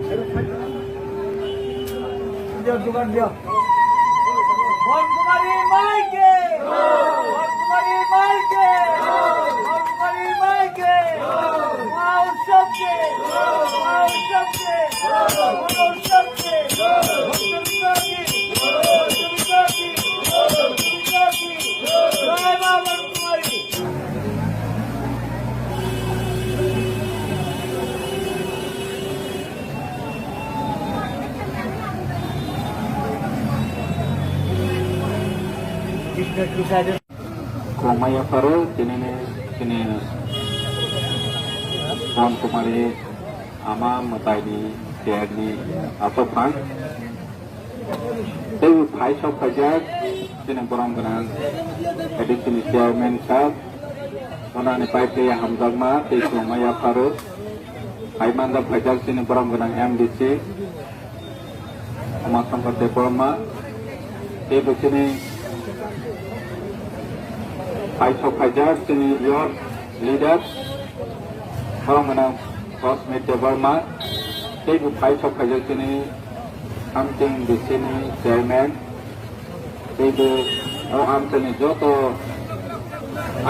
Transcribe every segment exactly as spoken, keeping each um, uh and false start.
Bon Kumari Mai ki! Bon Kumari Mai ki! Bon Kumari Mai ki! মহা উৎসব কি! মহা উৎসব কি! মহা উৎসব কি! জয় মা বন কুমারী। Kwbangma yapharo tini, tini Bon Kumari ama mwtaini cherni aswk phan. Tei phai sok phaijak chini borom gwnang A D C ni chairman sir, onani pai tei hamjakma tei kwbangma yapharo phai manjak phaijak chini borom gwnang M D C Umashankar Debbarma, tei bo chini phai sok phaijak chini youth leader borom gwnang Cosmic Debbarma, tei bo phai sok phaijak chini Samting B C ni chairman, tei bo o amchaini joto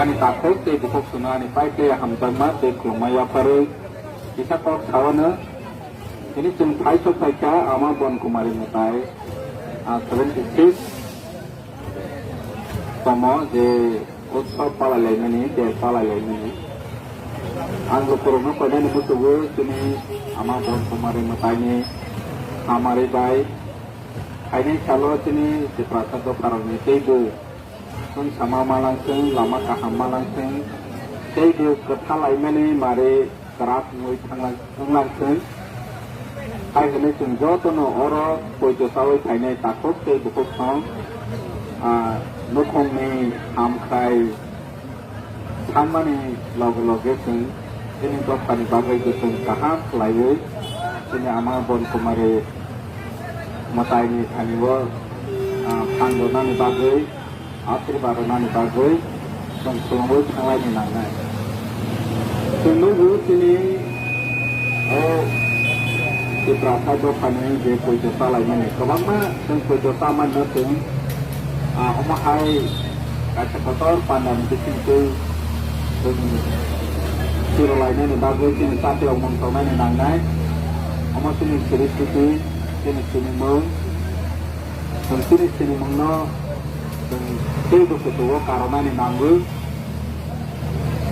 ani takhuk tei bukhuk songno ani pai tei hamjakma tei khulumma yapharwi kisa kok saono. Tini chwng phai sok phaikha ama Bon Kumari mwtai, ah, seventy six tomo je utsav palailaimani, de palailaimani. Ang lukurokno koinani muchungo chini ama Bon Kumari mwtaini hamari bai. Phainai salo chini Tiprasa dopharokni teibo chwng sama malangchwng, lama kaham malangchwng, teibo kwthalaimani mari kwrak wngwi thanglang-, wnglangswng. Hai hwnwi chwng jotono oro poito chawi phainai takhuk tei bukhuk song, ah, nukhungni hamkhrai sanmani loge loge chwng chini dophani bagwi bo chwng kaham khlaiwi chini ama Bon Kumari mwtaini thani-o, ah, phan rwnani bagwi, asirba rwnani bagwi chwng khulumwi thanglaini nangnai. Chwng nukgo chini o Tiprasa dophani je poito chalaimani kwbangma chwng poito chamanino chwng, ah, omo hai kaisa kotor pandani bisingtwi chwng chirolainani bagwi chini chati rok mung tongnani nangnai. Omo chini siri siti, chini sinimung, chwng chini sinimungno chwng teibo kuchugo karonani nangwi.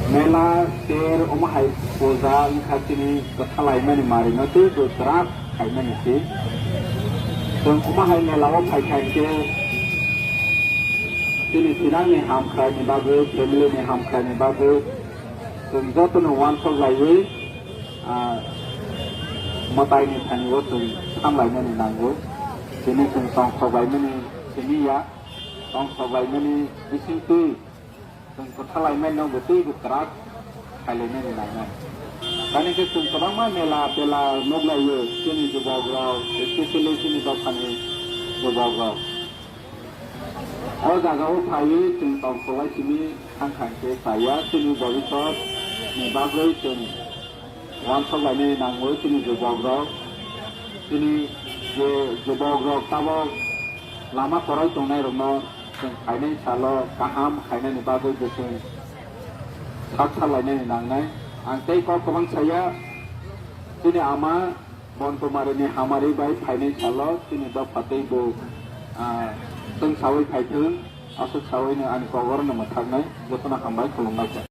Mela, ter, omo hai puja wngkha chini kwthalaimani marino teibo kwrak khaimani se. Chwng omo hai mela o phaikha hinkhe chini sinangni hamkhraini bagwi, family ni hamkhraini bagwi chwng jotono uansuk laiwi, ah, mwtaini thani o chwng thanlaimani nango. Tini chwng tongthok laimani simi ya, tongthok laimani bisingtwi chwng kwthalaimani no bo teibo kwrak khailainani nangnai. Tani khe chwng kwbangma mela tela nukhlaio chini jubokrok, especially chini dophani jubokrok. O jagao phaiwi chwng tongthok lai simi thangkha hinkhe chaya chini bobiswt ni bagwi chwng uansuk lainani nango chini jubokrok. Chini je jubokrok tabok lama kwrwi tongnairokno chwng phainai salo kaham khainani bagwi bo chwng sak salainani nangnai. Ang tei kok kwbang saya, chini ama Bon Kumarini hamari bai phainai salo chini dopha tei bo, ah, chwng sawi phaithwng, aswk sawi no ani kok orono mwthaknai, jotono hambai khulumbaikha.